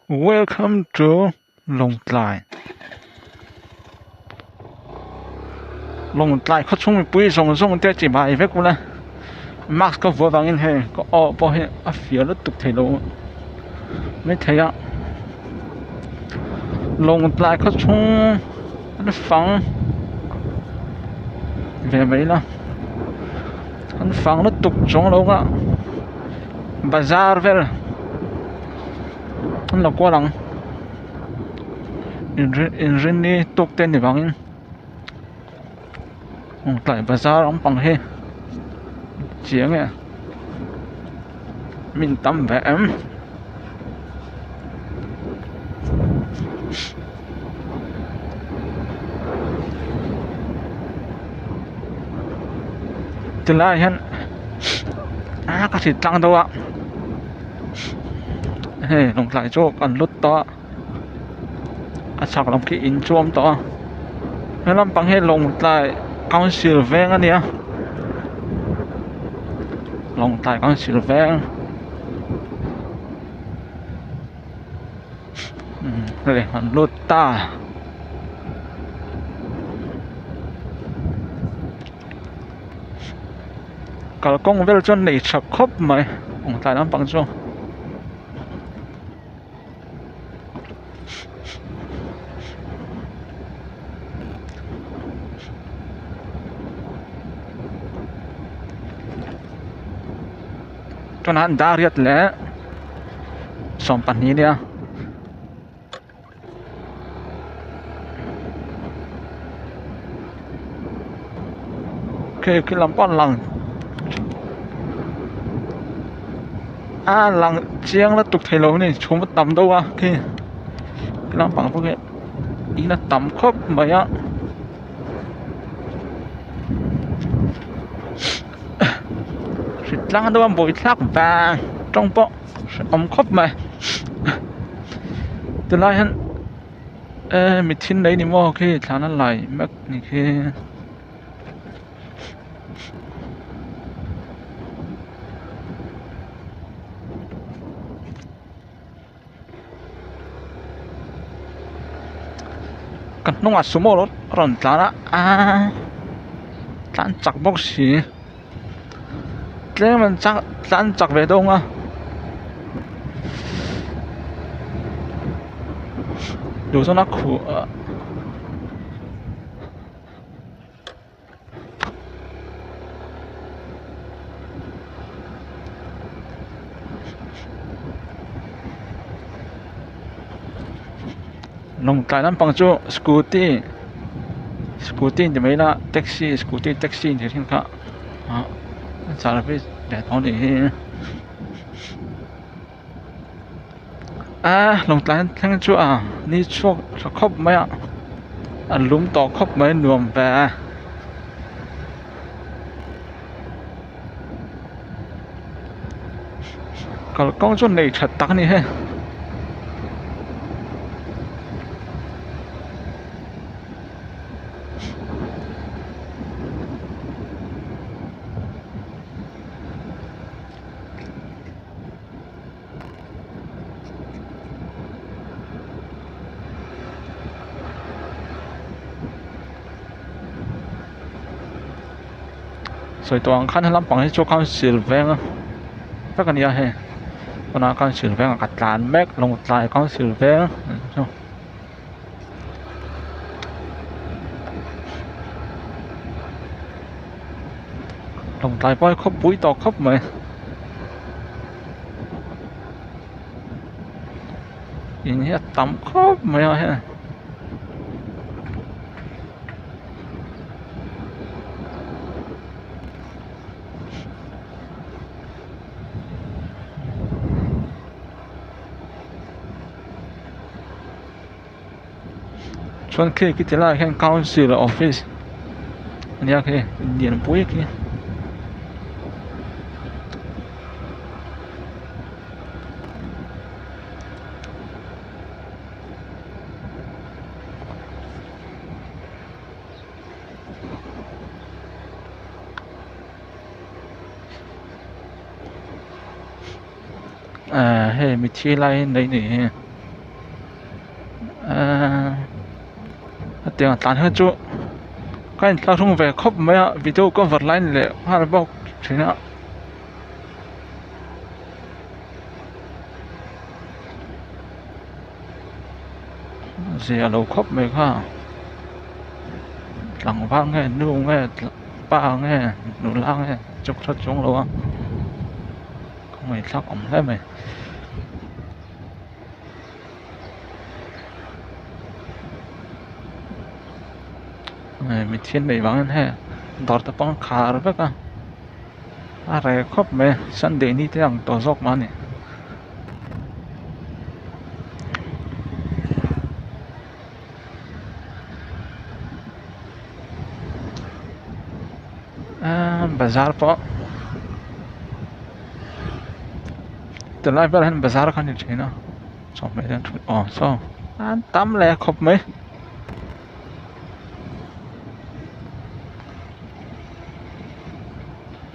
Welcome to Lawngtlai Lawngtlai khaw chhung mipui zawng zawng te chi bai vek ula mask ka vuah vangin hei ka aw pawh hi a fiah lutuk thei lo maithei a Lawngtlai khaw chhung an fang ve mai la an fang lutuk chuang lo a bazar vel. An lo kual ang inrinni tuk te ni vangin tlai bazar ang pang hi chiang e min tam ve em tilai ah hian a ka hrit tlang deuh a. Hei lawngtlai chu kan lut tawh a a chhak lam khi in chu a awm tawh a he lampang hi lawngtlai council veng a nia lawngtlai council veng hei an lut ta. Kalkawng vel chuan nei tha khawp mai lawngtlai lampang chu. Tunah dar riat leh 12 a nia. Khi khi lam pawh a lang a lang chiang lutuk thei lo a ni chhum a tam deuh a khi khi lampang pawh khi in a tam khawp mai a hritlang deuh a buaithlak vang tawng pawh. Hrehawm khawp mai tilai hian eh mi thil nei ni maw khi thlan a lai mek ni khi. Ka hnungah sumo a rawn tlan a aaa tlan chak bawk si. Tlem an chak tlan chak ve dawn a duh chuan a khuh ah. Lawngtlai lampang chu scooty scooty ni mai ila taxi scooty taxi ni thin kha ah service ve tho ni hi a lawngtlai thleng chu a ni chhuak tha khawp mai a a lum tawh khawp mai nuam ve. Kalkawng chu nei tha tak a ni hei. Sawi tawh ang khan he lampang hi chu council veng vek a ni a hei tunah council vengah ka tlan mek lawngtlai council veng chu. Lawngtlai pawh hi khawpui tawh khawp mai in hi a tam khawp mai a hei. Chuan khi khi ti laiah hian council office a nia khi lianpui khi. Ahh hei mitthi lai hi nei ni hi. Ehh hetiang tlan hi chu ka inthlahrung ve khawp mai a video cover lai ni leh nghal bawk thin a. Zia lo khawp mai kha tlangval nge nu nge pa nge nula nge chu ka hre chuang lo a ka ngaihthlak awm hle mai. Mithian neih vangin hei dawr te pawh an khar vek a a reh khawp mai sunday ni te ang tawh zawk mah a ni. Ahh bazar pawh tunlai vel hian bazar kha a ni thin a chawhmeh te an thut aw saw an tam leh khawp mai.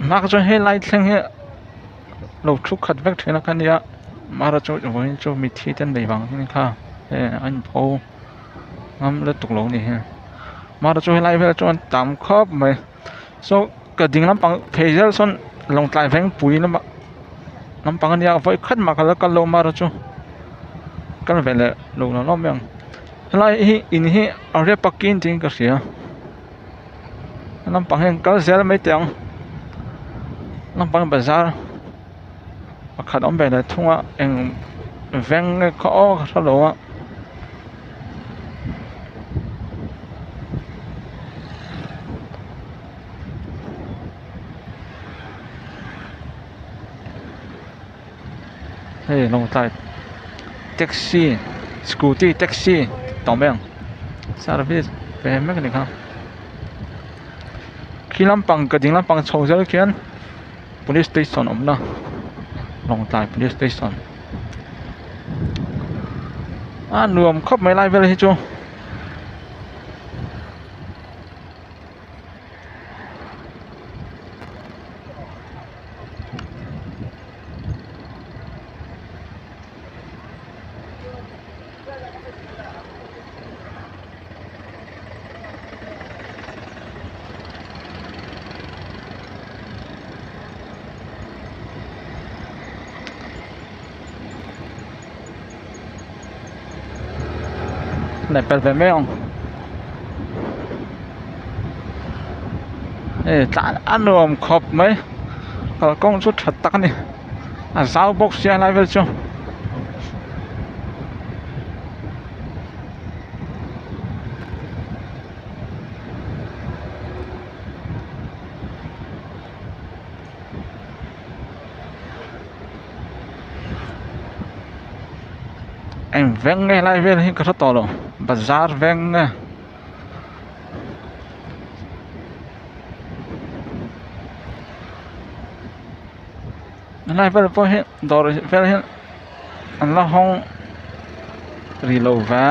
Hma kha chuan helai thleng hi lo thu khat vek thin a kha nia mara chu vawiin chu mitthi te an nei vang hian kha hei an inpho ngam lutuk lo a ni hi mara chu helai velah chuan tam khawp mai saw ka ding lampang phei zel sawn lawngtlai vengpui lamah lampang a nia vawi khat mah ka la kal lo mara chu kal ve leh lo lo mai ang helai hi in hi a rep a kin tiin ka hria. Lampang hian kal zel mai teh ang lampang bazar pakhat a awm ve leh thung a eng veng nge khaw aw ka hre lo a. Hei lawngtlai taxi scooty taxi tawh mai ang service ve mek a ni kha khi lampang ka ding lampang chho zel khian police station awmna lawngtlai police station a nuam khawp mai lai vel hi chu. Lehpel ve mai ang hei tlan a nuam khawp mai kalkawng chu tha tak a ni a zau bawk sia helai vel chu. Eng veng nge helai vel hi ka hre tawh lo bazar veng nge helai vel pawh hi dawr vel hi an la hawng rih lo ve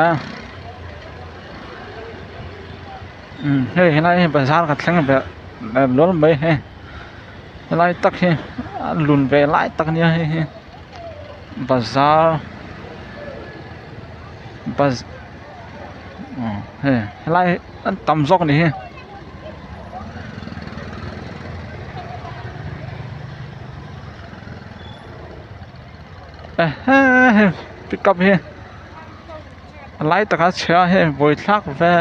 umm hei helai hi bazar ka thleng ve hlawl mai hei. Helai tak hi a lun ve lai tak ania hei hi bazar baz aw hei helai hi an tam zawk a ni hi. Ehe hei pickup hi a lai takah a chhia a hei buaithlak ve.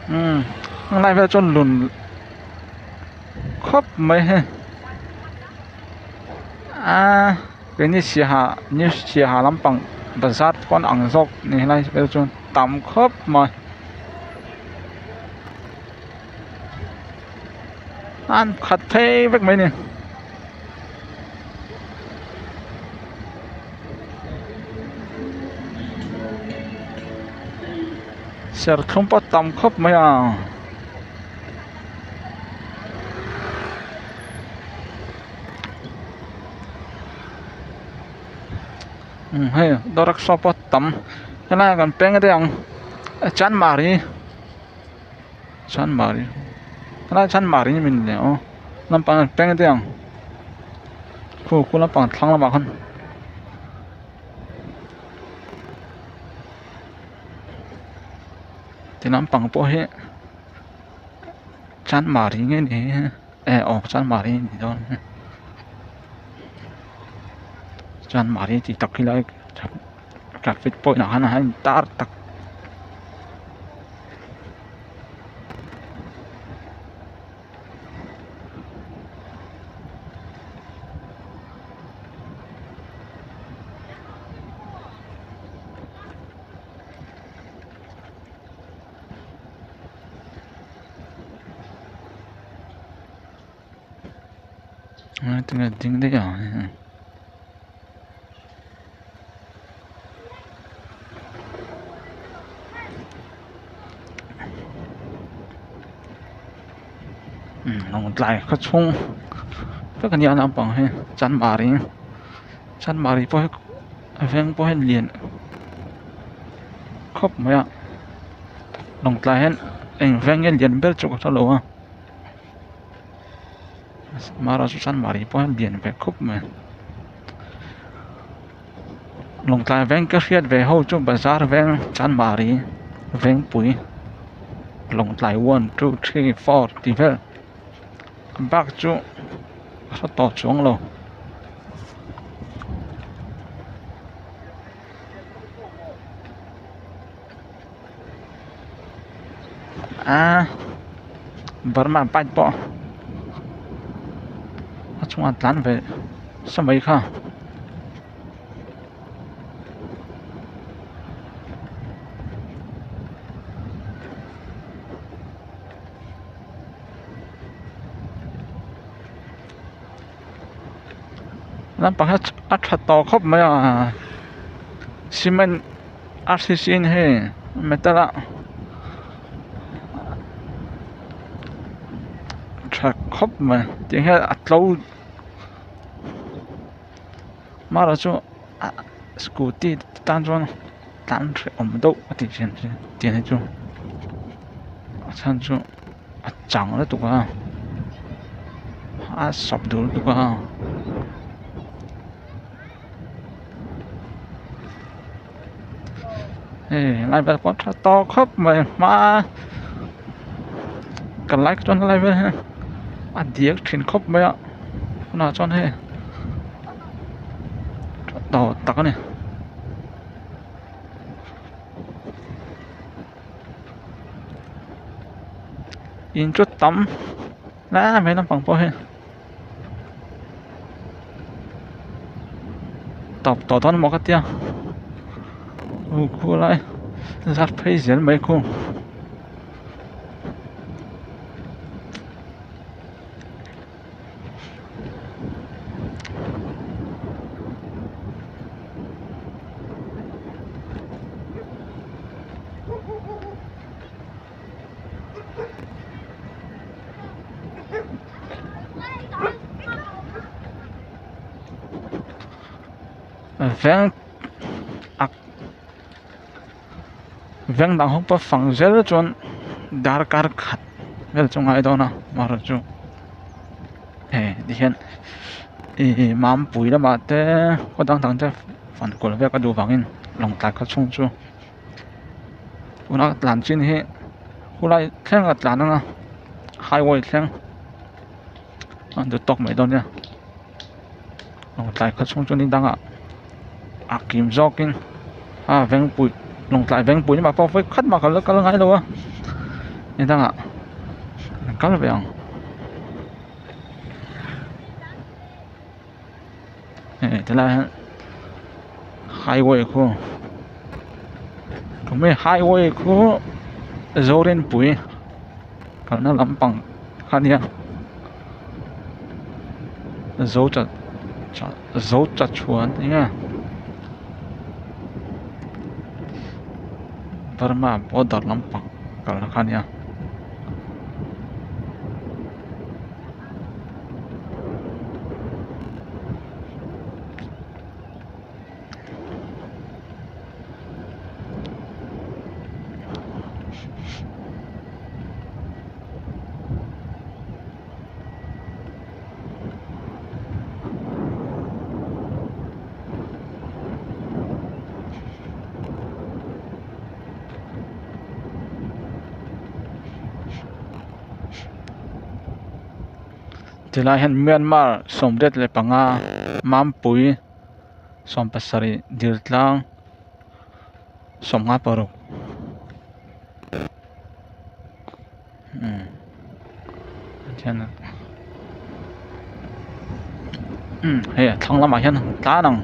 Umm helai vel chuan lun khawp mai hei aaa keini siaha new siaha lampang bazar te pawh an ang zawk ni helai vel chuan tam khawp mai an khat phei vek mai a ni. Serthlum pawh tam khawp mai a. Umm hei rickshaw pawh tam helai ah kan peng daih ang chanmari chanmari helai chanmari min leh aw lampang ah peng daih ang khu khu lampang thlang lamah khan. Ti lampang pawh hi Chanmari nge ni eh aw Chanmari a nih dawn hi Chanmari tih tak hi lai traffic point ah khan a intar tak. Tinge ding daih ang hi. Lawngtlai khaw chhung vek a nia naupang hi chanmari chanmari pawh hi veng pawh hi lian khawp mai a lawngtlai hian eng veng nge lian ber chu ka hre lo a mara chu chanmari pawh hi lian ve khawp mai lawngtlai veng ka hriat ve ho chu bazar veng chanmari vengpui lawngtlai one two three four tih vel bak chu a hre tawh chuang lo. A Burma bike pawh a chungah tlan ve sa mai kha. Lampang hi a tha tawh khawp mai a cement R C C in hei metal a tha khawp mai tiang hian a tlo marawh chu scooty te tan chuan tlan hrehawm deuh a tih chian hi tiang hi chu a chhan chu a chang lutuk a a sawp duh lutuk a. Hei lai vel pawh tha tawh khawp mai hma ka like chuan helai vel hi a diak thin khawp mai a tunah chuan hei tha tawh tak a ni. In chu tam lai mai lampang pawh hi tawp tawh dawn emaw ka tia aw khulai zar phei zel mai khu. Veng a veng dang ho pawh fang zel chuan darkar khat vel chu ngai dawn a amaherawhchu hei tihian ihh mampui lamah te khaw dang dang te fan kual vel ka duh vangin lawngtlai khaw chhung chu. Tuna ka tlan chin hi khulai thleng a tlan anga highway thleng a duh tawk mai dawn nia lawngtlai khaw chhung chu ni dangah a kim zawkin a vengpui lawngtlai vengpui lamah pawh vawi khat mah ka la kal ngai lo a ni dangah an kal ve ang. Hei tilai ah hian highway khu tunge highway khu Zorinpui kalna lampang kha ania Zochachhuan tih nge Burma border lampang kalna kha ania. Tilai hian Myanmar 85 Mampui 70 Diltlang 56 umm umm hei a thlang lamah hian tlan ang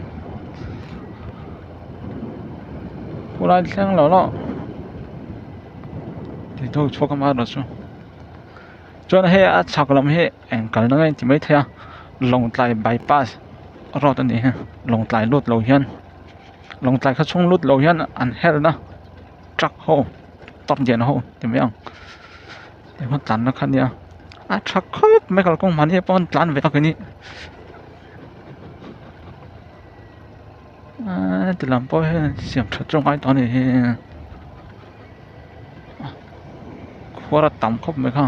khulai thleng lo lo ti deuh chhuak amaherawh chu chuan hei a chhak lam hi eng kalna nge ti maithei a Lawngtlai bypass road a ni hi Lawngtlai lut lo hian Lawngtlai khaw chhung lut lo hian an helna truck ho truck lian ho ti mai ang engemaw tlanna kha ania a tha khawp mai kalkawng mahni pawh an tlan ve a kini eee ti lam pawh hian siam that chu a ngai tawh a ni hi khuar a tam khawp mai kha.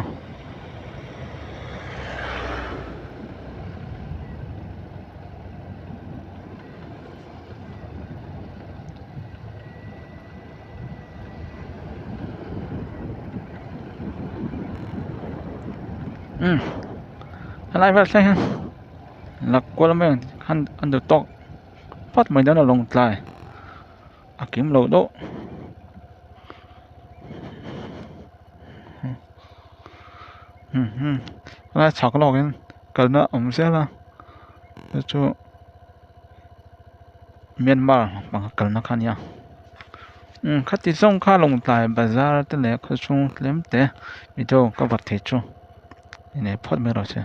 Umm helai vel thleng hian la kual mai ang khan an duh tawk phawt mai dawn a lawngtlai a kim lo deuh helai chhak lawk in kalna a awm zel a chu chu. Myanmar panga kalna kha ania umm khati zawng kha Lawngtlai bazar te leh khawchhung tlem te video ka vat thei chu inei phawt mai rawh se.